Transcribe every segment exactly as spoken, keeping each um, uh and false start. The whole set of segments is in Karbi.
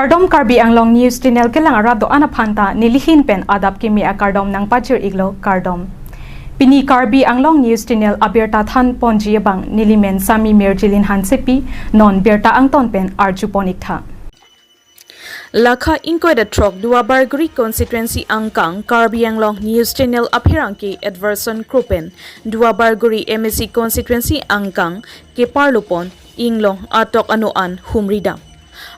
Kardom, Karbi Anglong News Channel kelang arat do-an aphan ta nelihin pen adap kimi akardom nangpajir-iklo, kardom. Pini Karbi Anglong News Channel abirta thanponji abang nelimen Sami Mirjilin Hansepi, non birta angton pen arjupon-iktha. Lakha ingkoi ra throk Duarbagori constituency angkang Karbi Anglong News Channel apherangke Edverson Kro pen Duarbagori M A C constituency angkang keparlupon inglong atok ano an humridam.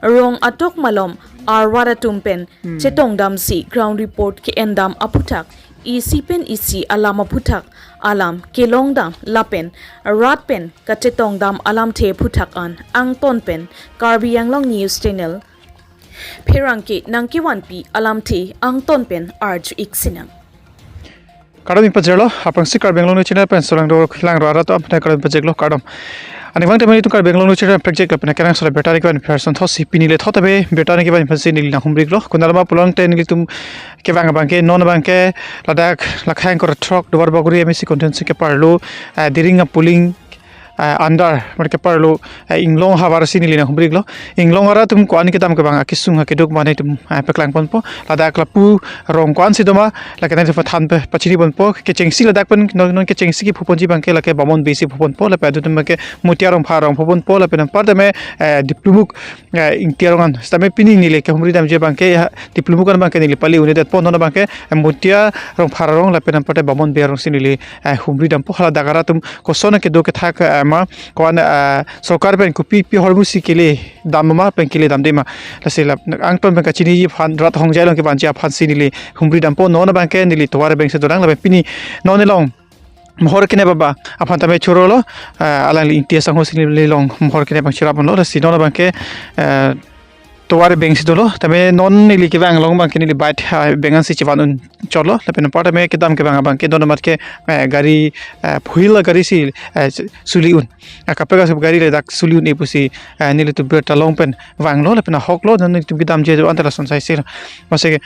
Rong atok malom arwar atum pen chetongdamsi ground report ke-endam aphuthak, isi pen isi alam aphuthak alam kelongdam lapen rat pen kachetongdam alamthe aphuthak an angton pen Karbi Anglong News Channel pherangke nangkevanpi alamthe angton pen arju-ik sinang. Kardom nangpajirlo, aphrangsi Karbi Anglong News Channel pen solangdo langro arat aphan kardom pajirlo, kardom. Aningvang tame nelitum Karbi Anglong News Channel prekjak lapen kenangsot abirta nangkevan person thotsi pini le thot abe birta nangkevan person neli nanghumri-iklo. Konatlo ma pulote nelitum kevang abangke, non abangke ladak lakha ingkoi ra throk Duarbagori M A C constituency keparlo, eh, Diring a polling ah, under, mane keparlo, ah, inglong ahavar si neli nanghumri-iklo. Inglong arat atum ko-an kedam kevang akesung akeduk ma nelitum, ah, paklangponpo. Ladak lapu rong ko-ansi doma, lake nelitum than pe pachiniponpo. Kechengsi ladak pen non, non kechengsi kephuponji abangke lake Bamon Bey si phuponpo, lapen aduk atum abangke Mutia Rongphar arong phuponpo, lapen anparta me, eh, Diplumuk, eh, Ingti arong an. Sitame pini neli kehumridamji abangke, ha, Diplumuk an abangke neli pali un-edetpo, non abangke, eh, Mutia Rongphar arong, lapen anparta Bamon Bey arong si neli, eh, humridampo. Haladak arat atum koson kedo kethak, eh, ma, ko-an, eh, sorkar pen kopi pi ahormu si keledam ma pen keledamde ma. Lasi la angton pen kachiniji aphan, rat ahongjai along kevanji aphansi neli humridampo. Non abangke neli tovar abeng si dolang lapen pini non along mohor kenep abang aphan tame chorolo, eh, alangli Ingti asangho si neli along mohor kenep abang chirapponlo. Lasi non abangke, eh, tovar abeng si dolo, tame non neli kevang along abangke neli bike, ah, abeng ansi chevan un chotlo, lapen anparta me kedam kevang abangke dono mat ke, eh, gari, eh, four wheeler gari si, eh, suli un. Ah, kaprek aso gari le dak suli un-e pusi, eh, nelitum birta along pen vanglo, lapen ahoklo, non nelitum kedamji do-an ta lason sai selo. Mase ke,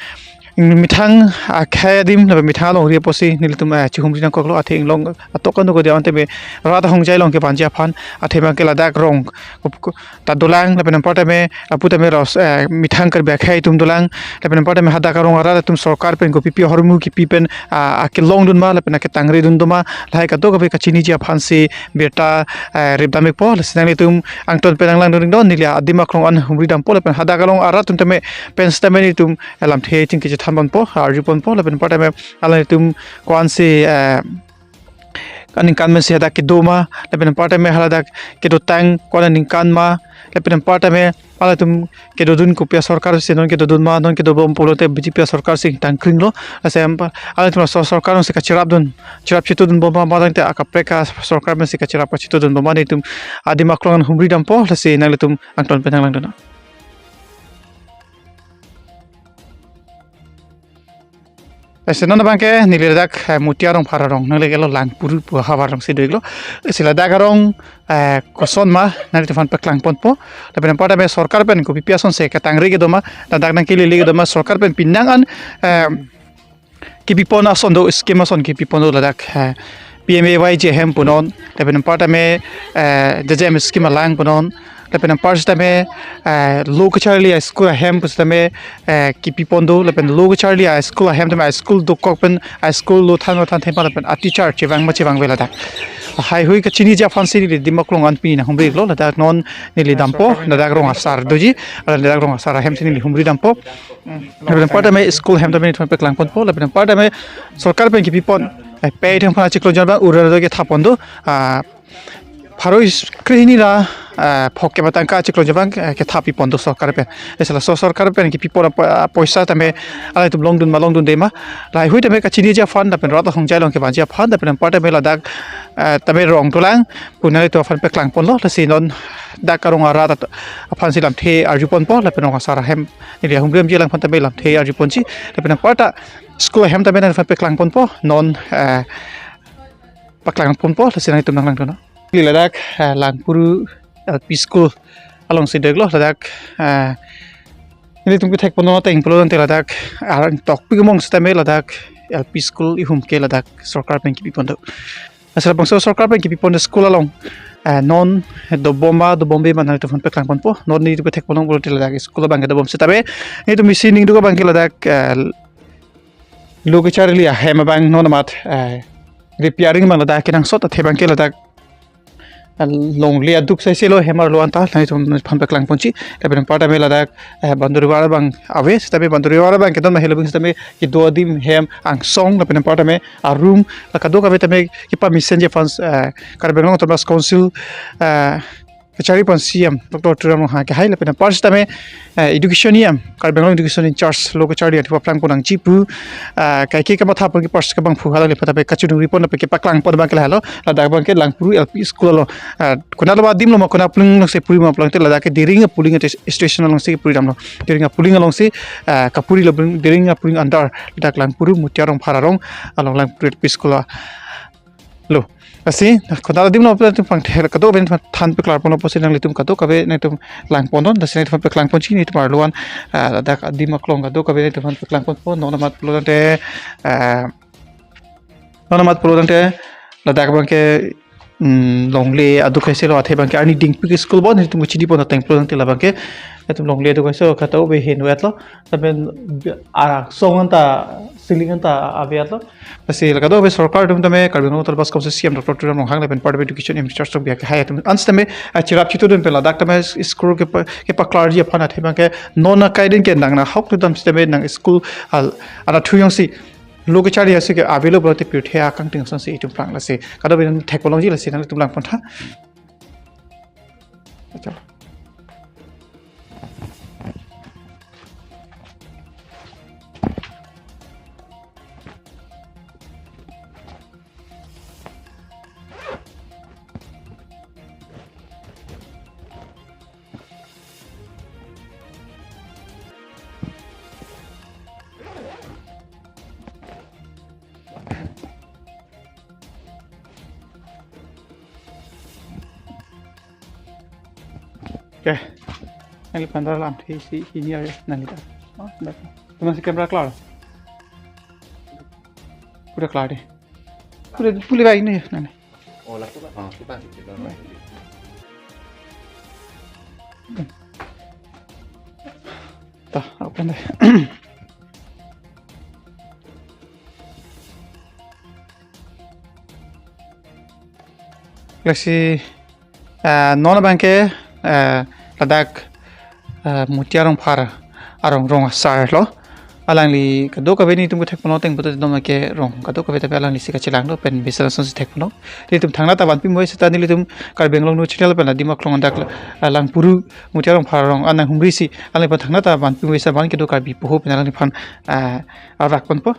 mm, methang akhei adim, lapen methang alongri apotsi nelitum, eh, chihumri nangkoklo, athe inglong atok ano ko dia ante me rat ahongjai along kevanji aphan, athe abangke ladak rong, kup-, kup-, ta dolang, lapen anparta me, lapu tame ros, eh, methang Karbi akhei atum dolang, lapen anparta me hadak arong arat atum sorkar pen kopi pi ahormu kipi pen, ah, akelongdun ma, lapen aketangridun do ma, lahai kadokave kachiniji aphansi birta, eh, ripdam-ikpo. Lasi nanglitum angton pen nanglangdun ring do, neli adim aklong an humridampo, lapen hadak arong arat atum tame pen sitame nelitum, eh, lamthe chingki chethanponpo, arjuponpo, lapen anparta me alanglitum ko-ansi, eh, aningkan pensi hadak kedo ma, lapen anparta me haladak kedotang ko-an aningkan ma, lapen anparta me halatum kedodun kopi asorkar si, non kedodun ma, non kedobom pulote B J P asorkar si tangkringlo. Lasi anpa halatum so sorkar si kachirapdun, chirap chitudunbom ma, matangte akaprek asorkar pensi kachirap kachitudunbom ma, nelitum adim aklong an humridampo. Lasi nanglitum angton pen nanglangdun. Lasi non abangke neli ladak, eh, Mutia Rongphar arong, neli kelo Langpuru pu ahavar alongsi do-iklo. Lasi ladak arong, eh, koson ma nanglitum aphan paklangponpo. Lapen anparta me sorkar pen kopi pi asonsi ketangri kedo ma, ladak nangkelele kedo ma, sorkar pen penang an, eh, kepipon ason do, scheme ason kepipon do ladak, eh, P M A Y G ahem punon, lapen anparta me, eh, J J M scheme alang punon, lapen anparta sitame, eh, lo kacharli a-school ahem pu sitame, eh, kepipon do, lapen lo kacharli a-school ahem tame a-school dokok pen a-school lo than lo than thema lapen a-teacher chevang ma chevangve ladak. Haihui kachiniji aphansi neli adim aklong an pini nanghumri-iklo, ladak non neli dampo, ladak rong asar doji, ladak rong asar ahem si neli humridampo. Lapen anparta me school ahem tame nelitum paklangponpo, lapen anparta me sorkar pen kepipon, eh, pei thengphan achiklonjin abang ura do kethapon do, ah, pharo krehini ra, ah, phokep atangka achiklonjin abang, eh, kethap pipon do sorkar pen. Lasi laso sorkar pen kepipon apo-, ah, poisa tame alangtum longdun ma longdunde ma, lahaihui tame kachiniji aphan, lapen rat ahongjai along kevanji aphan, lapen anparta me ladak, eh, tame rong dolang pu nanglitum aphan paklangponlo. Lasi non dak arong arat at-, aphansi lamthe arjuponpo, lapen rong asar ahem neli ahumri damji along aphan tame lamthe arjuponji, lapen anparta school ahem tame nangphan paklangponpo, non, eh, paklangponpo, lasi nanglitum nanglangdun. Neli ladak, eh, Langpuru L P school alongsi do-iklo, ladak, eh, nelitum kethekpon ateng pulote ladak, ah, tokpik among sitame ladak L P school ihum ke ladak sorkar pen kepipon do. Asal bangso sorkar pen kepipon do school along, eh, non dobom ma dobombe ma nanglitum aphan paklang ponpo. Non nelitum kethek ponlong pulote ladak school abang ke dobom setame nelitum isi ningduk abang ke ladak, eh, lo kacharli ahem abang non amat, eh, repairing abang ladak kenangsot athe abang ke ladak, eh, longle aduk sai selo hem arlo anta nanglitum aphan paklang ponji. Lapen anparta me ladak, eh, boundary wall abang ave setame boundary wall abang kedon ma helo abang setame kedo adim hem angsong lapen anparta me a-room la kadokave tame kepamesen ji aphan, eh, Karbi Anglong Autonomous Council, eh, kachari pon C E M Doctor Tuliram Ronghang kehai lapen anpar setame, eh, education E M, Karbi Anglong education in charge lo kacharli athe paklang pon nangji pu, eh, kaike kamatha pon ke pars ke bang phu halang le pata pe kachunung ripon pe kepaklang pon abang ke lahelo, ladak abang ke Langpuru L P school lo, eh, konatlo adim lo ma konat puling alongsi puri ma pulote ladak ke Dering apuling ate station alongsi puri damlo, Dering apuling alongsi, eh, kapuri lo Dering apuling andar ladak Langpuru Mutiarong Phar arong along Langpuru L P school lo. Lasi, konat adim lo pulote pangthek kadokave than paklang ponlo pusi nanglitum kadokave nangtum lang ponnon, lasi nangtum paklang ponji nelitum arlo an, ah, ladak adim aklong kadokave nangtum paklang ponpo, non amat pulote, ah, non amat pulote ladak abang ke, mm, longle aduk hai selo athe abang ke arni dingpik school bon nelitum chini pon ateng pulote labang ke, nelitum longle aduk hai selo kadokave hin wet lo, lapen angsong anta ceiling anta ave lo. Lasi la kadokave sorkar atum tame Karbi Anglong Autonomous Council C E M Doctor Tuliram Ronghang lapen anparta education in charge tong biak hai atum an setame, ah, chirap chitudun pen ladak tame school kepa-, kepaklarji aphan athe abang ke non akai din ke nang nahok tu dam setame nang school al ana thuyong si lo kacharli asi ke available te pirthe akangting asonsi itum plang lasi. Kadokave thek ponlongji lasi nangtum lang pontha. Acha. Oke. Nangli pandar lam thi si ini aja nangli ta. Oh, dah. Teman si kamera klar. Udah klar deh. Udah pulih baik nih nangli. Oh, laku, Pak. Oh, laku, Pak. Tah, open deh. Lasi, eh, non abang ke, eh, ladak, eh, Mutiarong Phar arong rong asar lo. Alangli kadokave nelitum kethek ponlo ateng pulote dom ke rong kadokave tapi alangli si kachelang do pen bisa langsung si thek ponlo. Nelitum thangnat ta vanpi mui seta nelitum Karbi Anglong News Channel pen adim aklong dak, eh, Langpuru Mutiarong Phar arong anang humri si alangli aphan thangnat ta vanpi mui sa van kedo Karbi poho pen alangliphan, eh, arak ponpo.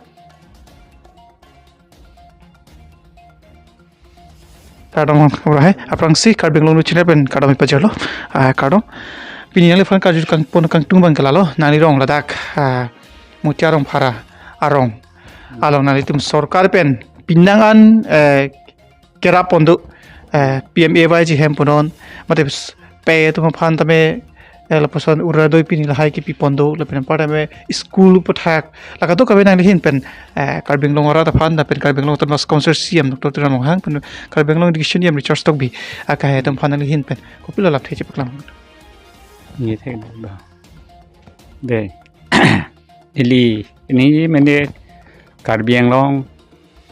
Kardom, ora hai, aphrangsi Karbi Anglong News Channel pen kardom pajirlo, ah, kardom. Pini nangliphan karju kangpon kangtung abang ke lalo, nangli rong ladak, ah, Mutiarong Phar arong along nanglitum sorkar pen penang an, eh, kerap pon do, eh, P M A Y G hem punon, mate s-, pei atum aphan tame, eh, lapuson Orunodoi pini lahai kepi pon do, lapen anparta me school aputhak, la kadokave nangli ahin pen, eh, Karbi Anglong arat aphan, lapen Karbi Anglong Autonomous Council C E M Doctor Tuliram Ronghang, pen Karbi Anglong Education E M Richard Tokbi, akahai atum aphan nangli ahin pen kopilo lamthe chepaklang? Nge thek ba. Dei. Ili, ini mene Karbi Anglong,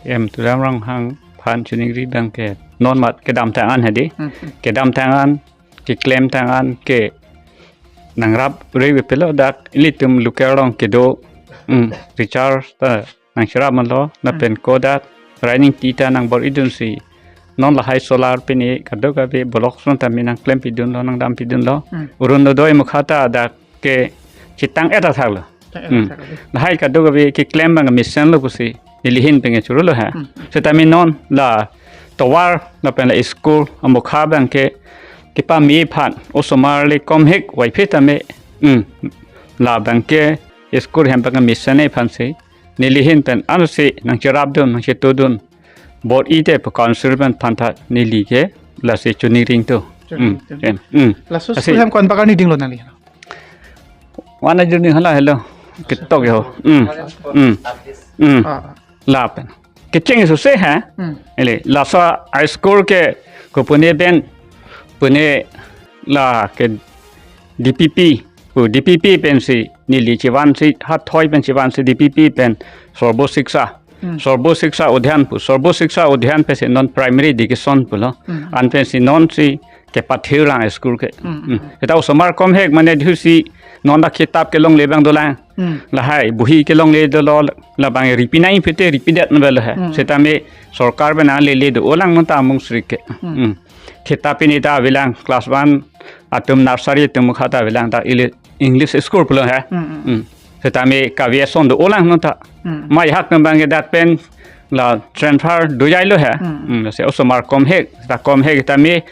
em Tuliram Ronghang aphan choningri abang ke non amat kedamtang an hadi. Hmm. Kedamtang an, keklemtang an ke nangrap rei pelo dak ilitum local along kedo, hmm, recharge ta nangcherap manlo, lapen ko dak raining ti ta nangbor-idun si non lahai solar pini kadokave block son tame nangklem pidunlo, nangdam pidunlo. Hmm. Orunodoi mukha ta dak ke chetang-et athak lo. Chetang-et, hmm, athak lo. Lahai kadokave keklem abang mesen lo pusi neli ahin pen ke churu lo ha. Hmm. Setame non la tovar lapen la school amukha abang ke kepame aphan osomar le komhek waiphe tame, hmm, labang ke school hem abang mesen aphan si neli ahin pen ansi nangcherapdun, nangchetudun bor-i te pu council pen aphanta neli ke lasi choningri ingtung. Choningri ingtung. Hmm, em, hmm. Laso lasi school hem ko-an bak arni dinglo nangli? One year ni hala helo. Ketok yo. Hmm. Hmm. Hmm. Ah. Lapen kecheng isu se ha. Hmm. Ele laso high school ke kopune pen Pune la ke D P P, pu D P P pensi neli chivan si, hathoi pen chivan si D P P pen Sarva Shiksha. Hmm. Sarva Shiksha Abhiyan pu, Sarva Shiksha Abhiyan pensi non primary education pulo. Hmm. An pensi non si kepathir lang school ke. Hmm, hmm. Hmm. Seta osomar komhek mane dusi non ta kitab kelongle abang dolang. Hmm. Lahai bohi kelongle dolo, labang ripinai pete ripidet na belo he. Hmm. Setame sorkar pen nang lele do-olang non ta amung sri ke. Hmm. Hmm. Kitab pini ta avelang class one atum nursery atum mukha ta avelang ta ili-, English school pulo he. Hmm, hmm. Hmm. Setame kave ason do-olang non ta. Hmm. Mai hak nang bang dak pen la transfer do jailo he. Hmm. Hmm. Lasi osomar komhek, ta komhek tame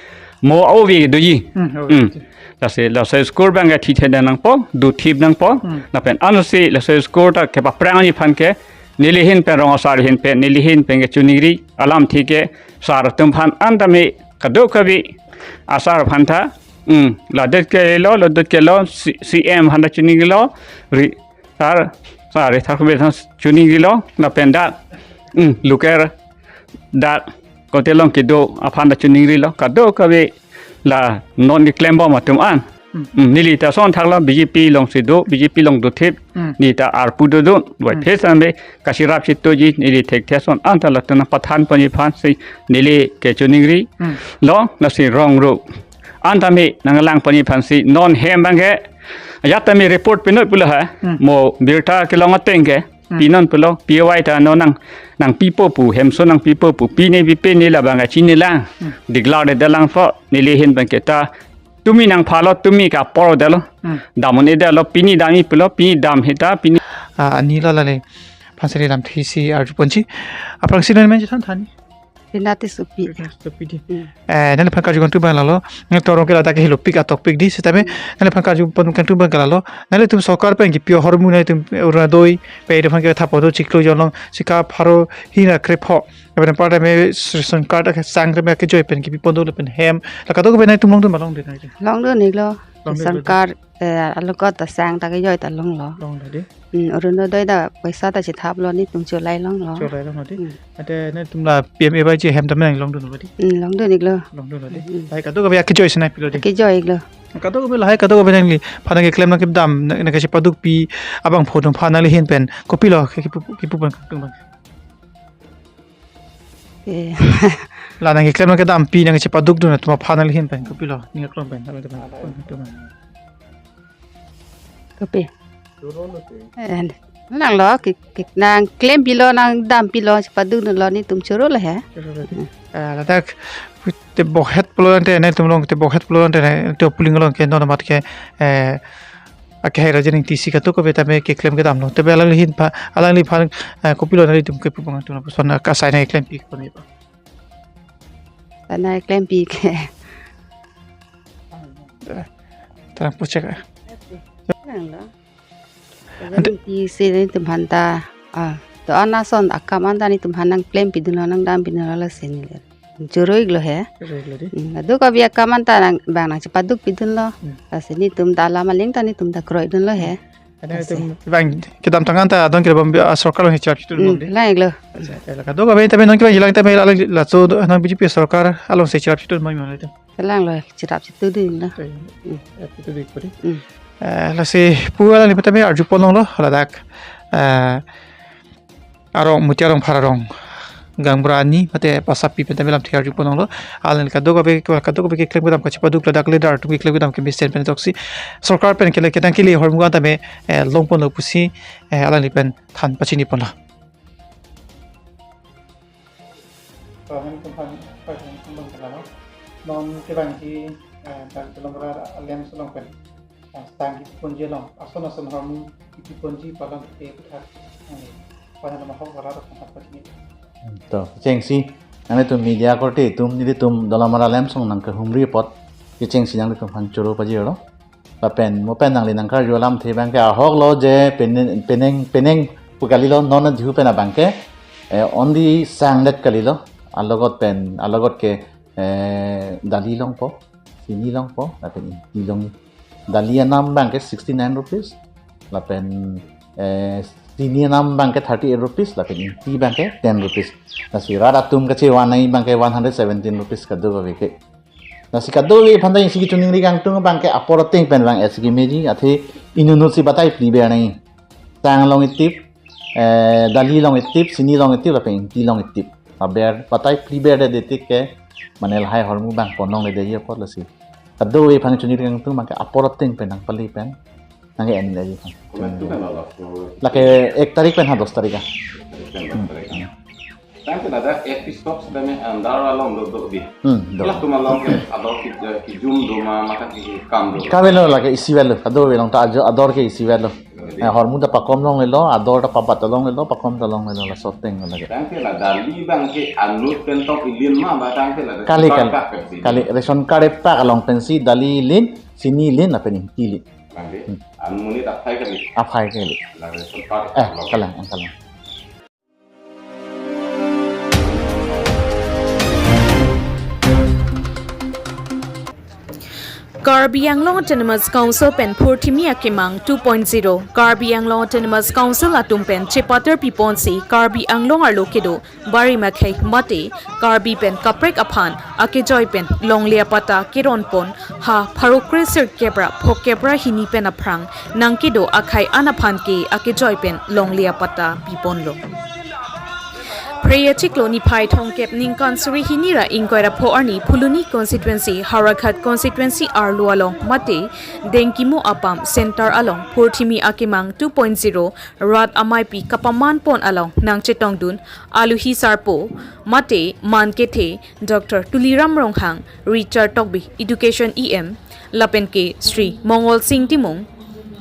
mo ove doji. Hmm, ove. Hmm. Lasi, lasi school bang ke thithe nangpo, dothip nangpo. Hmm. Lapen ansi lasi school ta kepaphrang aphan ke, neli ahin pen rong asar ahin pen, neli ahin pen kechiningri alamthe ke sar atum aphan an tame kadokave asar aphan ta, hmm, ladet kelo, ladet kelo, C-, C M aphan ta chiningrilo, ri-, sar, sar, ri thar kube than chiningrilo, lapen dak, hmm, local dak kote along kedo aphan ta chiningrilo, kadokave la non keklembom atum an. Hmm. Hmm, neli ta ason thaklo B J P alongsi do, B J P along dothip, Hmm. neli ta arpu dodun, vai Hmm. phesan be kachirap chitoji, neli thekthe ason an ta latum nangpathan ponji aphansi neli kechiningri. Hmm. Lo, lasi rong ro. An tame nanglang ponji aphansi non hem bang ke, ajat tame report pinoi pulo he, Hmm. mo birta kelong ateng ke, Hmm. pinon pulo, P O I ta non nang, nangpipo pu, hemso nangpipo pu, pine pipe ne labang kachinilang, Hmm. declare de langpo, neli ahin bang ke ta, tumi nangphalo, tumi kapor detlo, Hmm. dam un-edetlo, pini damji pulo, pini dam hita, pini. Ah, ani lo lale, aphan seri lamthe si arju ponji, aphrangsi non men chethan thani. Rina Tissopi. Rina Tissopi di. Hmm. Eh, neliphan karju kangtung abang lalo, neli torong ke ladak ke helopik atokpik di, setame, neliphan karju pon kangtung abang lalo, nelitum sorkar pen kipi ahormu nelitum Orunodoi, pe itum aphan ke thapo do chiklo jonlong, sika pharo hini ra krepho. Lapen apar tame ration card akesang tame akejoi pen kipi pon do lapen hem. La kadokave nelitum longdun ma longdun nelitum. Longdun iklo. Longdun Ration iklo. Card, eh, along kot ta sang ta kejoi ta longlo. Longlo di. Hmm, Orunodoi ta paisa ta chethaplo, nelitum cholai longlo. Cholai longlo di. Hmm. Ante nelitum la P M A Y G hem tame nang longdunlo di. Hmm, longdun iklo. Longdunlo di. Hmm. Lahai kadokave akejoi si nangpilo di. Kejoi iklo. Kadokave lahai kadokave nangliphan nangkeklem nangkedam nang, nangkachepadukpi abangphu atum aphan nangli ahin pen kopilo ke kipu, kipu abang kangtung abang. Eh. La nangkeklem nangkedampi nangkachepadukdun atum aphan nangli ahin pen kopilo, ning aklong pen, nangli ahin pen, kopilo. Kopi. Eh, nanglo, ki, ki, nangklempilo, nangdampilo, chepadukdunlo, nelitum choro lo he. Choro lo he. Eh, ladak, te bohet pulo tangte, nelitum along te bohet pulo tangte, te puling along ke, non amat ke, eh, akehai raja ning tisi kadokave tame keklem kedamlo. Tebe alangli ahin pha, alangliphan, eh, kopilo nanglitum kipu abang atum lapuson, eh, kasai nangklempi kepon ipa. Kasai nangklempi ke. Terang puchek, eh. Nanglo. Ante- Ning tisi nelitum aphan ta, ah, to-an ason akam anta nelitum aphan nangklempidunlo, nangdampidunlo lasi neli. Choro iklo he. Choro iklo di. Hmm, kadokave akam anta nang, bang nangchepadukpidunlo. Hmm. Lasi nelitum ta alam aling ta nelitum ta kroidunlo he. Ante lasi nelitum bang kedamtang anta adon kedam, ah, sorkar along chirap chitun Hmm, bom di. Lang iklo. Acha, eh, la kadokave tame non kevang jilang tame la, la, laso do, nang B J P sorkar alongsi chirap chitun bom ma nelitum. Kelanglo, chirap chitudunlo. Chirap chitudun ikpo di. Hmm. Eh, lasi pu alangliphan tame arju pon longlo, ladak, eh, arong, Mutia Rongphar arong gaonbura ani, mate pasapi pen tame lamthe arju pon longlo. Alangli kadokave, kadokave keklem kedam kachepaduk ladak leader atum keklem kedam kemesen pen toksi sorkar pen kele kedang kele ahormu an tame, eh, long ponlo pusi, eh, alangli pen than pachini ponlo. Lapen kephan, kephan, kephan, non kevangji, eh, dak Dolamara alem along pen, eh, sang kipi ponji along, ason ason ahormu kipi ponji pu alam ke puthak, eh, pada nama hok barat akan apa sini. To, kechengsi, nanglitum media korte atum, nelitum Dolamara alem along nangkehumri apot, kechengsi nanglitum aphan choro pajirlo. Lapen mo pen nangli nangkarju alamthe abang ke ahok lo je penang, penang, penang pu kalilo, non dihu pen abang ke, eh, only sangdet kalilo, alogot pen, alogot ke, eh, dali longpo, chini longpo, lapen ingti long. Dali anam abang ke sixty nine rupees, lapen, eh, chini anam abang ke thirty eight rupees, lapen ingti abang ke ten rupees. Lasi rat atum kachevan nangji abang ke one hundred seventeen rupees kadokave ke. Lasi kadokave aphan ta isi kachiningri kangtung abang ke apor ateng pen vang-et si kemeji, athe inut inut si batai phli ber nangji. Chang along itip, eh, dali along itip, sini along itip, lapen ingti along itip. Aber batai phli berdedet tik ke, mane lahai ahormu bang pon longledetji apot lasi. Kadokave aphan chiningri kangtung abang ke apor ateng pen nangpale pen nang-en detji aphan. Komat tu kan lalu. Lake ek tarik pen ha dos tarik ah. Ek tarik pen dos tarik ah. Tangte ladak A P shops dame andar along do do di. Hmm, do. Latum along ke ador ke, eh, kejum do ma, maka kekam do. Kavelo, lake isi avelo. Kadokave along ta ajo ador ke isi avelo. Jadi. Eh, ahormu ta pakom longlelo, ador ta pabat longlelo, pakom ta longlelo, laso ateng lake. Tangte la dali abang ke anut pen tong ilin ma ba tangte la Kali, ration kali. card pensi. Kali, ration card epak along pensi dali ilin, sini ilin, lapen ingti ilin. Bang di. Hmm. An monit aphai kali. Aphai kali. La ration card Eh, along. kalang, ang kalang. Karbi Anglong Autonomous Council pen Phurthimi Akemang two point zero, Karbi Anglong Autonomous Council atum pen chepatar piponsi Karbi Anglong arlo kedo Bari Makhei mate Karbi pen kaprek aphan akejoi pen longle apatta keron pon ha pharo kre sirkep ra phokep ra hini pen aphrang nangkedo akhei an aphan ke akejoi pen longle apatta piponlo. Phre achiklo niphai thomkep ningkan suri hini ra ingkoi ra pho arni Phuloni constituency, Howraghat constituency arlo along mate Dengkimo Apam center along Phurthimi Akemang two point zero rat ameipi kapaman pon along nangchetongdun aluhi sarpo mate man kethe Doctor Tuliram Ronghang, Richard Tokbi, Education E M, lapen ke Shri Mongol Sing Timung,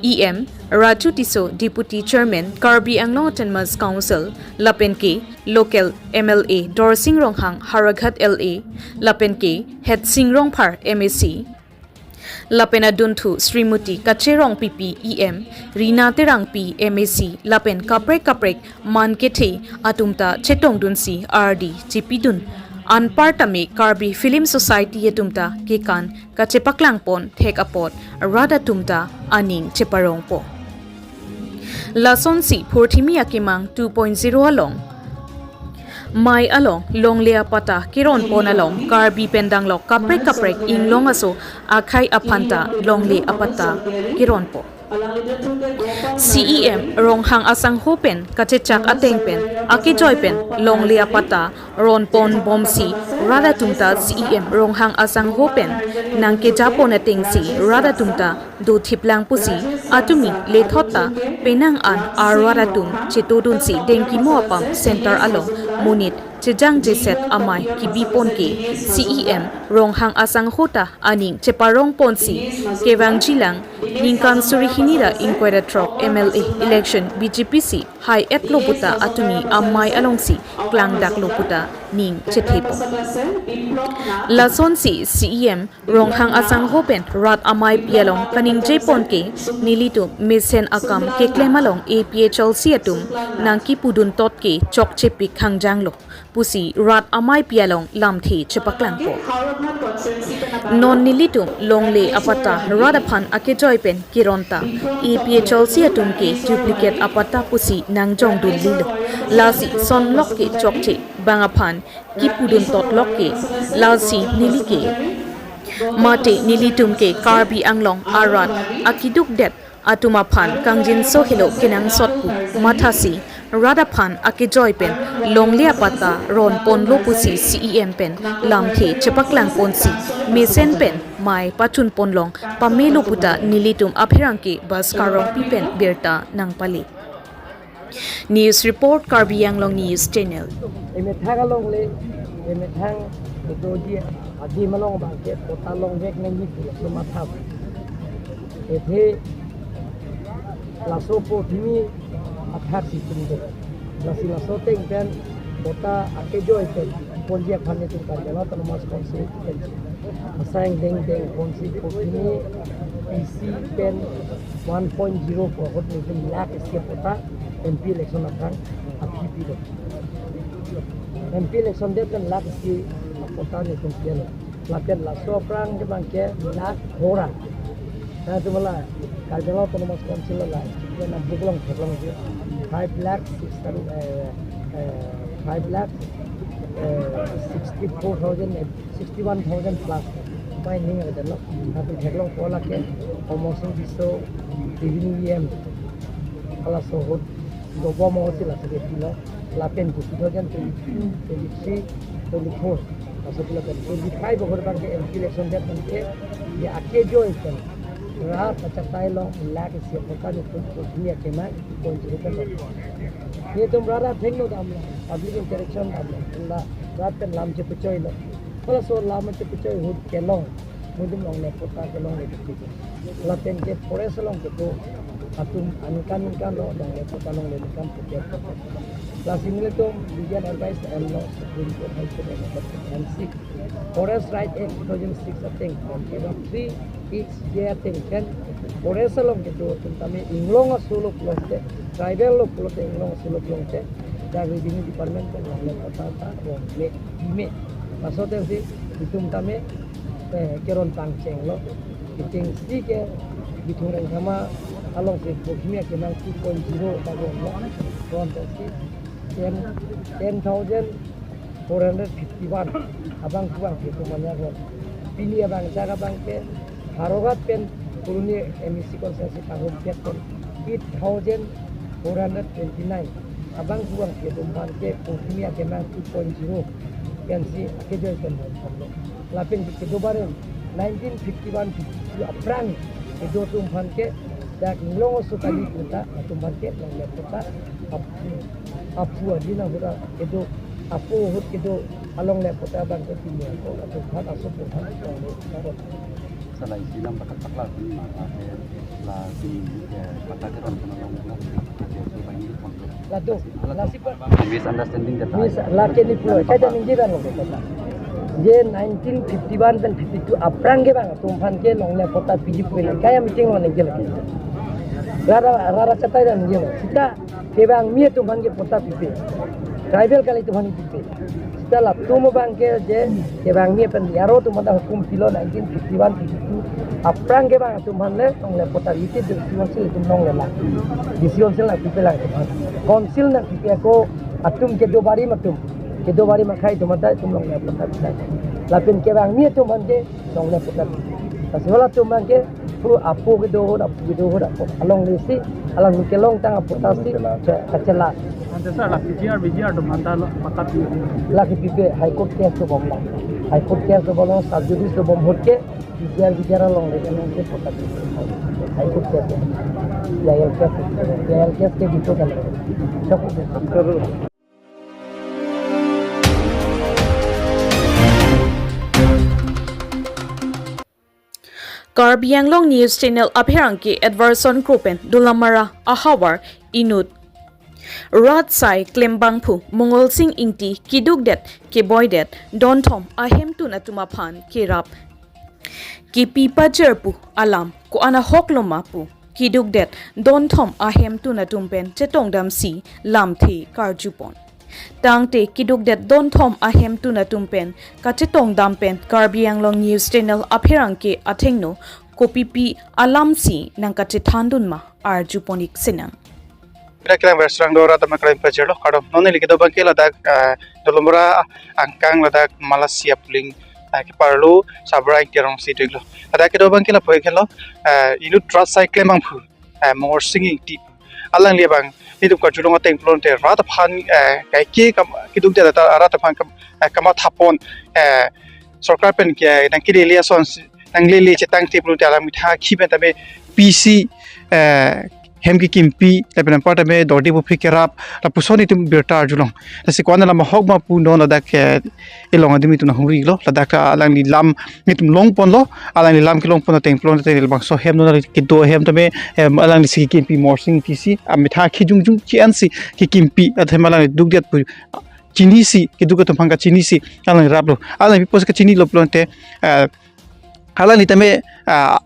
E M, Raju Tisso, Deputy Chairman, Karbi Anglong Autonomous Council, lapen ke local M L A Dorsing Ronghang, Howraghat L A, lapen ke Hetsing Rongphar, M A C, lapen adunthu Srimati Kache Rongpipi, E M, Rina Terangpi, M A C, lapen kaprek kaprek man kethe atum ta chetongdunsi ardi chepidun. Anparta me Karbi Film Society atum ta kekan kachepaklang pon thek apot rat atum ta aning cheparongpo. Lasonsi Phurthimi Akemang two point zero along mei along longle apatta keron pon along Karbi pen danglok kaprek kaprek inglong aso akhei aphan ta longle apatta keronpo. C E M Ronghang asangho pen kachechak ateng pen akejoi pen longle apatta ron pon bomsi rat atum ta C E M Ronghang asangho pen nangkeja pon atengsi rat atum ta dothip lang pusi atumi lethot ta penang an arwar atum chetongdunsi Dengkimo Apam center along monit chejangjeset amei kebi pon ke C E M Ronghang asangho ta aning cheparong ponsi kevangji lang ningkan suri hini ra ingkoi ra throk M L A election B J P si hai-etlo puta atumi amei alongsi klangdaklo puta ning chethepo. Lasonsi C E M Ronghang asangho pen rat ameipi along kaningje pon ke nelitum mesen akam keklem along A P H L C atum nangkipudun tot ke chokchepik hangjanglo pusi rat ameipi along lamthe chepaklangpo. Non nelitum longle apatta rat aphan akejoi pen keron ta A P H L C atum ke duplicate apatta pusi nangjongdunlilo. Lasi sonlok ke chokche bang aphan kipudun totlok ke, lasi neli ke mate nelitum ke Karbi Anglong arat akeduk det atum aphan kangjinso helo kenangsot pu mathasi rat aphan akejoi pen longle apatta ron ponlo pusi C E M pen lamthe chepaklang ponsi mesen pen mei pachun pon long pamelo puta nelitum apherangke Bhaskar Rongpi pen birta nangpale. News report, Karbi Anglong News Channel. Emethang along le, emethang etoji adim along abang ke patta longvek nangji pu laso matha. Athe laso Phurthimi athak si tum do. Lasi laso ateng pen patta akejoi pen ponji aphan netum Karbi Anglong Autonomous Council pen asang dengdeng ponsi Phurthimi P C pen one point zero four ahut netum lakh isi patta M P election aphrang aphi pilo. M P election det pen lakh isi patta netum pilo. Lapen laso aphrang ke abang ke lakh hora. Latum la Karbi Anglong Autonomous Council la, ya na book along theklong ke five lakh six, eh, eh, five lakh, eh, sixty-four thousand, sixty-one thousand plus. Mai ning ada lo, tapi theklong pola ke, Amarsing Tisso, Revenue E M, halaso ahut dobom ahut si laso ke pilo, lapen ke two thousand twenty-three, twenty-four, laso pilo kan, twenty-five ahut abang ke M P election det abang ke, ya ake joy kan, rat achatai along, lake isi apot kan, itum, itum ya kena, itum point zero kan. Itum rat atheng no dam lo, public interaction dam lo, la, rat pen lam chepechoi lo. Halaso lam chepechoi ahut kelong, itum longle patta kelongle dikti. Lapen ke forest along kedo atum aningkan aningkan lo longle patta longle ningkan pute. Lasi nelitum legal advice en lo Supreme Court, High Court, M C. Forest Right Act two thousand six ateng, paragraph three, each year ateng, kan forest along kedo atum tame inglong aso lo pulote, tribal lo pulote inglong aso lo pulote, dak Revenue Department kan longle patta ta rong me, di me. Laso ateng si itum tame, eh, keron pangcheng lo. Itum si ke Bithung Rengkhama along si Bohemia kemang two point zero ta rong lo. Rong ateng si ten, ten thousand four hundred fifty-one abang pu abang ke itum manya rong. Pini abang dak abang ke Howraghat pen Phuloni M A C constituency tahun pet pen eight thousand four hundred twenty-nine abang pu abang ke itum abang ke Bohemia kemang two point zero pensi ake joy pen hon hon lo. Lapen ke kedo barim nineteen fifty-one fifty-two aphrang kedo atum abang ke dak inglong aso kali puta atum abang ke longle patta aphu, aphu adi na hura kedo, aphu ahut kedo alongle patta abang ke pini ako atum abang aso pu abang longle patta. Salai silam patta pakla pini ma, eh, la pini, eh, patta keron kena long la, eh, so bang ini konflik. Lado, lasi pa- Misunderstanding kata. Mis-, lake ni pulo, kaita ningje abang lo kata. Je nineteen fifty-one pen fifty-two aphrang ke abang atum abang ke longle patta piji pu le, kaita meeting lo ningje lake. Rara, rara achatai dan ningje lo. Sita kevang mi atum abang ke patta pipe. Tribal kali atum abang pipe. Sita latum abang ke je kevang mi pen yaro atum abang hukum pilo nineteen fifty-one fifty-two aphrang ke abang atum abang le longle patta iti de siwon sil atum longle la. Di siwon sil nangpipe lang atum abang. Council nangpipe ako atum kedo barim atum. Kedo barim akhai atum abang ta itum longle patta pipe. Lapen kevang mi atum abang ke longle patta pipe. Lasi halatum abang ke pu aphu kedo ahut, aphu kedo ahut, aphu alongle si, along kelongtang apatta si, kachela. Ante sir, la P G R, V G R atum abang ta lo patta pi. Lake pipe, High Court case dobom la. High Court case dobom lo, sub judice dobom ahut ke, P G R, V G R alongle ke along ke patta pi. High Court case. J I L case, J I L case ke dito kan. Sab Karbi Anglong News Channel apherangke Edwardson Kro pen Dolamara ahavar inut rat asai klembangphu Mongolsing Ingti kedukdet keboidet donthom ahemtun atum aphan kerap kepi pajir pu alam ko-an ahok loma pu kedukdet donthom ahemtun atum pen chetongdamsi lamthe karjupon. Tangte kedukdet donthom ahemtun atum pen kachetongdam pen Karbi Anglong News Channel apherangke athengno kopipi alamsi nangkachethandun ma arjupon-ik sinang. Pira kilang ber serang dora teman kalian pajir lo, kardom. Non neli kedo abang ke ladak, eh, Dolamara angkang ladak Malaysia puling, eh, keparlo Sabra Ingti arong si deglo. Ladak kedo abang ke lapu-ik henlo, eh, inut rat asai klembangphu, eh, Mongolsing Ingti. Alangli abang, nelitum karjulong ateng pulote rat aphan, eh, kaike kam, kedukdet rat aphan kam, eh, kamathapon, eh, sorkar pen ke, nangkelele ason si, nanglele chetangte pulote alam methang akhi pen tame pisi, eh, hem kekimpi, lapen anpar tame dorde puphri kerap, lapuson itum birta arjulong. Lasi ko-an alam ahok ma pu non ladak ke, elong adim itum nanghumri lo, ladak ta alangli lam itum longponlo, alangli lam kelongpon ateng pulote labangso hem non kedo hem tame, em, alangli si kekimpi Mongolsing Ingti si, amethang akhi jongjong ke-en si kekimpi, athema alangli dukdet pu chinisi, keduk atum aphan kachinisi, alang raplo. Alang pipos kachinilo pulote, eh, alangli tame, ah,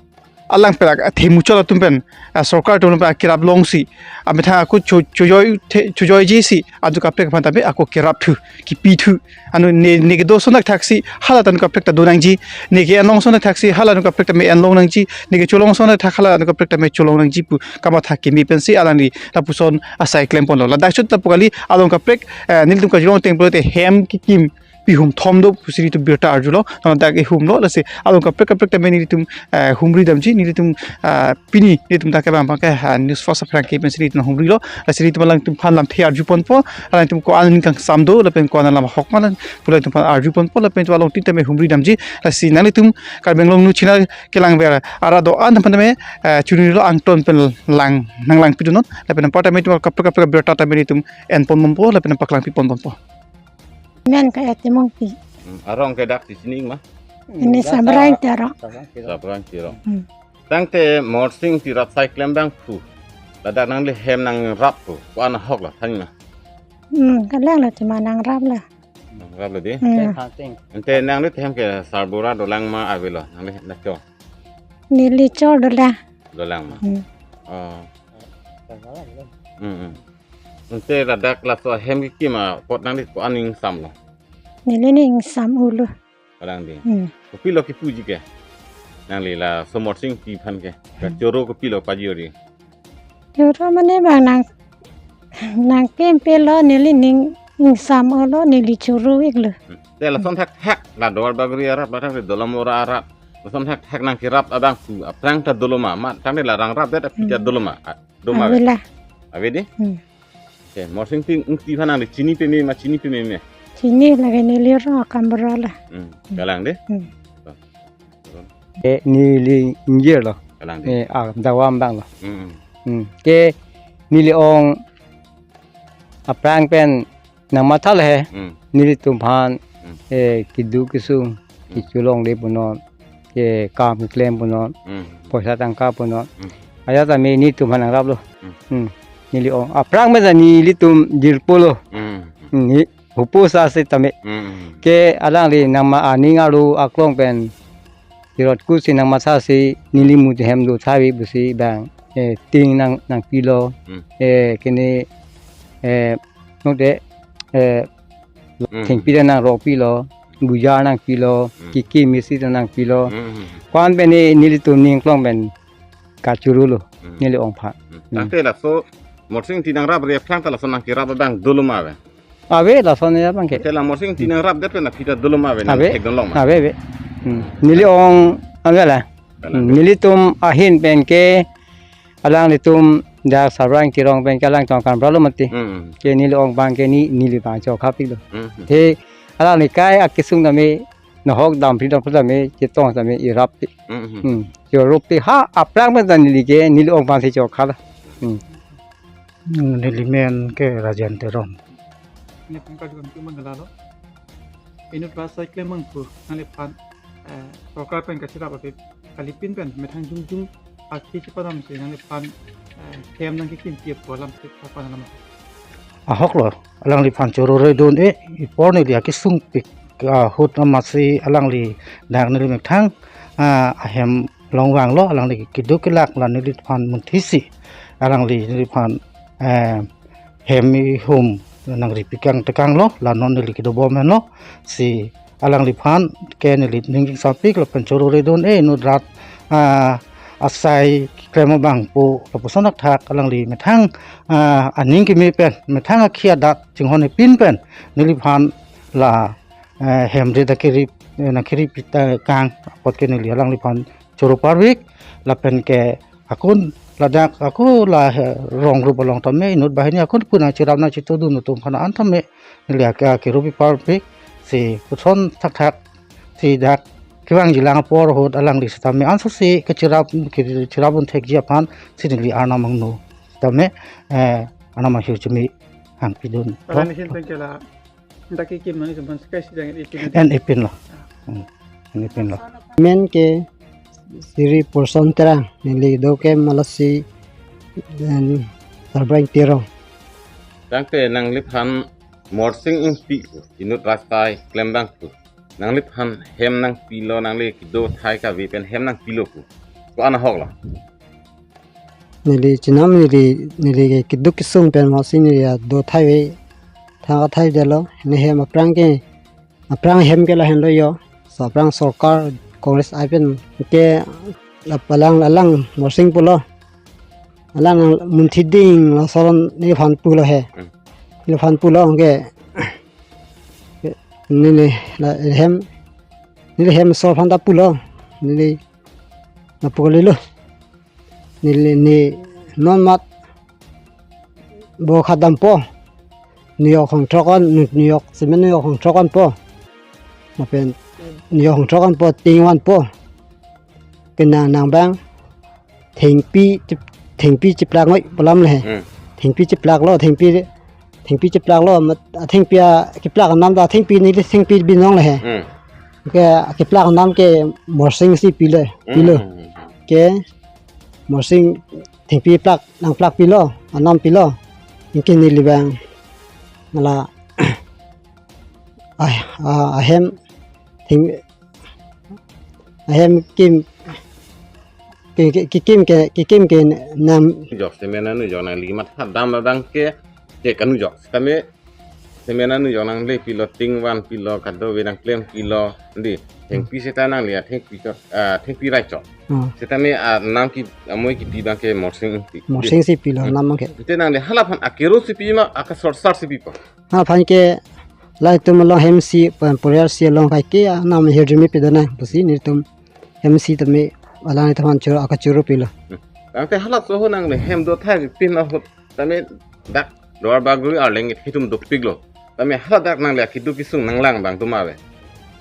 alang pelak, ah, themuchol atum pen, ah, sorkar atum pen kerap longsi, amethang ako cho-, chojoi the-, chojoijisi, aduk kaprek aphan tame ako kerapthu, kipithu. Anu ne, ne kedo ason thaksi, hala ta anut kaprek ta donangji, ne ke-en long ason thaksi, hala anut kaprek tame en longnangji, ne kecholong ason thak hala anut kaprek tame cholongnangji pu kamatha kimi pensi alangli lapuson asai klemponlo. Ladak chot lapu kali along kaprek, eh, nelitum karjulong ateng pulote hem kekim, pihum thom do pusi nelitum birta arjulo. Nang dak ihumlo, lasi along kaprek kaprek tame nelitum, eh, humri damji, nelitum, eh, pini nelitum dak kevang abang ke, ha, News First aphrang ke pensi nelitum humrilo. Lasi nelitum alangtum aphan lamthe arju ponpo, alangtum ko-an aning kangsam do lapen ko-an alam ahok ma, pu alangtum aphan arju ponpo lapen itum along tin tame humri damji. Lasi nanglitum Karbi Anglong News Channel kelang ver arat do-an aphan tame, eh, chunilo, angton pen lang, nang langpi dunnon, lapen anpar tame itum kaprek kaprek birta tame nelitum en pon bompo lapen paklangpi pon bompo. Men ke Eti Mongpi. Hmm, arong ke dak si chining ma? Ini Sabrang Terong. Sabrang Terong. Hmm. Tangte Morsing Ingti rat asai klem abang pu, ladak nangli hem nangrap pu, ko-an ahok lo, than ma? Hmm, kalang lo, cuma nangrap lo. Nangrap lo di? Hmm. Ante nangli hem ke sarbura dolang ma, avelo nangli hem na kyo? Neli chor dolang. Dolang ma? Hmm. Oh. Hmm, hmm. Ante ladak laso ahem kekim apot nangli ko-an ingsamlo? Neli ning ingsam-ulo. Kalang di. Hmm. Kopilo kipuji ke? Nangli laso Morsing Ingti aphan ke. Hmm. Kachoro kopilo pajori? Choro mane bang nang, nang kempelo, neli ning ingsam-ulo, neli choro-iklo. Hmm. Te lason thakthak la Duarbagori arat, batang te Dolamara arat, lason thakthak nangkerap abang pu aphrang ta dolo ma, ma tangte la nangrapdet aphi ta Hmm. dolo ma? Ah, do ma ave? Avela. Ave di? Hmm. Oke, Morsing Ingti, Ingti aphan nangli chini peme ma, chini pememe? Chini, lake neli ro akam bro lo. Hmm, kalang di? Hmm. Eh, neli ingjir lo. Kalang di? Eh, ah, Dawam abang lo. Hmm. Hmm. Ke neli ong aphrang pen nangmatha lo he. Hmm. Nelitum aphan, Hmm. eh, keduk kesung, Hmm. kecholongle punon, ke kam keklem punon, Hmm. poisa tangka punon. Hmm. Ajat tame nelitum aphan nangraplo. Hmm. Hmm. Neli ong aphrang pen ta nelitum jirpo lo. Hmm. Hmm. Ni hupo sa si tame. Hmm. Ke alangli nangma aning arlo aklong pen cherot ku si nangmatha si neli muti hem do thavi pusi bang, eh, tin nang, nangpilo. Hmm. Eh, kene, eh, node, eh, Hmm. thengpi ta nangrokpilo, buja nangpilo, Hmm. kiki misi ta nangpilo. Hmm. Ko-an pen nelitum ning aklong pen kachoro lo, Hmm. neli ong aphan. Hmm. Hmm. Tangte laso Morsing Ingti nangrapre aphrang ta laso nangkerap abang dolo ma ave? Ave, lason ya bang ke. Te la Morsing Ingti nangrapdet pen aphi ta dolo ma ave, nang Ave. thekdunlong ma? Ave, ave. Hmm. Neli ong, ave la. Kalang. Hmm. Nelitum ahin pen ke, alanglitum dak Sabrang Terong pen ke alangtum kam bro lo mati. Hmm. Ke neli ong abang ke ne, neli abang chokha-iklo. Hmm. Te alangli kai akesung tame, nahok damphri damphri tame, chetong tame irap-ik. Hmm. Hmm. Choro-ik ha aphrang pen ta neli ke, neli ong abang si chokha lo. Hmm. Hmm, neli men ke Rajen Terong. Neli pangkal juga mungkin mengelalo. Inut rat asai klem abang pu, nangliphan, eh, sorkar pen kacherap ave, kalipin pen methang jongjong akhei chepadam si nangliphan, eh, hem nangkekimpi pu alam si kapan alam. Ahok lo, alangliphan choro-re dun-e, apor neli akesung pik ahut amatsi alangli dak neli methang, ah, ahem along vanglo, alangli keduk kelak la neliphan munthi si, alangli neliphan, eh, hem ihum nangri pikang tekanglo, la non neli kedobom henlo, si alangliphan ke neli ning ingsam-ik lapen choro-re dun-e inut rat, ah, asai klem abang pu lapuson thakthak alangli methang, ah, aning keme pen, methang akhei adak chinghon-ipin pen neliphan la, eh, hem ri dak keri, eh, nangkeri pi tekang apot ke neli alangliphan choro parpik lapen ke akun ladak ako la, eh, rong rup along tame inut banghini akun pu nangcherap nangchetongdun atum aphan an tame neli ake, ake rupi parpik si puthot thakthak si dak kevangjilang apor ahut alangli sitame ansose kacherap, kacherap un thekji aphan si neli arnam angno sitame, eh, arnam ahirjume hangpidun. Alang ahin pen ke la dak kekim nangli sumphan sekai si jang ipin. En ipin lo. Hmm. En ipin lo. Men ke Sri Porson Terang, neli do ke Malasi dan Sabrang Terong. Tangte nangliphan Morsing Ingti inut rat asai klem abang pu, nangliphan hem nangpilo, nangli kedo thai kave pen hem nangpilo pu, ko-an ahok lo? Neli chenam neli, neli ke keduk kesung pen masi neli ado thai-ve, thang thai-det lo, ne hem aphrang ke, aphrang hem ke lahenlo yo, so aphrang sorkar Congress ai pen ke la alang alang Morsing pulo, alang munthi ding lason neliphan pulo he, Hmm. neliphan pulo ke, Neli la hem, neli hem so aphan ta pulo. Neli lapu kalilo. Neli ne non mat bo khadampo. Niyok hongthrok an, niyok semen niyok hongthrok anpo. Lapen niyok hongthrok anpo, ting vanpo. Kenang nang bang thengpi chip-, thengpi chiplak ngoi pu alam le he. Hmm. Thengpi chiplaklo, thengpi, thengpi chiplaklo, mat, a thengpi a keplak anam ta thengpi neli thengpi binong le he. Hmm. Ke keplak anam ke Morsing si pilo, pilo. Hmm. Ke Morsing thengpi plak, nangplak pilo, anam pilo. Anke neli bang mala, ah, ah, ahem theng, ahem kim, ke, ke, kekim ke, kekim ke nam. Jok semen anujok nangli mat khadam abang ke, ke kanujok. Kami semen anujok nangle pilo, ting vanpilo, kadokave nangklem pilo, di. Thengpi seta nangli a thengpi chot, ah, thengpi rai chot. Hmm. Seta me, ah, nam ke, amoi kepi abang ke Morsing si. Morsing si pilo, hmm, nam abang ke. Te nangli halaphan akero si pi ma, akasorsar si pipo? Halaphan ke, la itum along hem si, pen poriar si along kaike, ah, nam ahirjume pidun nang, pusi nelitum hem si tame, alanglitum aphan choro, akachoro pilo. Hmm. Tangte hala soho nangli hem do thai pin ahut tame dak Duarbagori arleng itum dopiklo. Tame hala dak nangli akeduk kesung nanglang abang atum ave.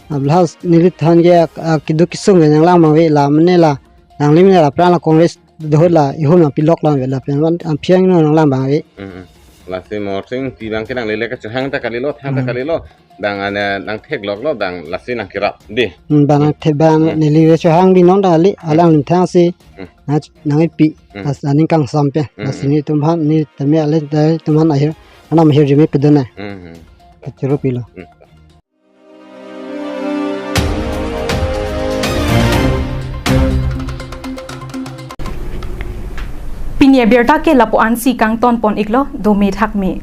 Ablas neliphan ke ak-, akeduk kesung ke nanglang abang ave, la mane la, nangli mane la aphrang la Congress dohut la ihum nangpilok lang ave, lapen van aphi angno nanglang abang ave. Hmm, hmm. Lasi Morsing Ingti abang ke nangli le kachehang ta kalilo, thang ta, hmm, kalilo. Bang ane nangthekloklo, bang lasi nangkerap, di. Hmm, bang nangthe-, bang, hmm, neli le chehang binong ta kali, hmm, alanglitum thang si, hmm, nang, nangkepi, hmm, lasi aning kangsam pen, hmm, lasi, hmm, nelitum aphan, ne tame ale, ale atum aphan ahir, anam ahirjume pidun nang. Hmm, hmm. Kachoro pilo. Hmm. Pini abirta ke lapu-an si kangton pon iklo, dome thakme.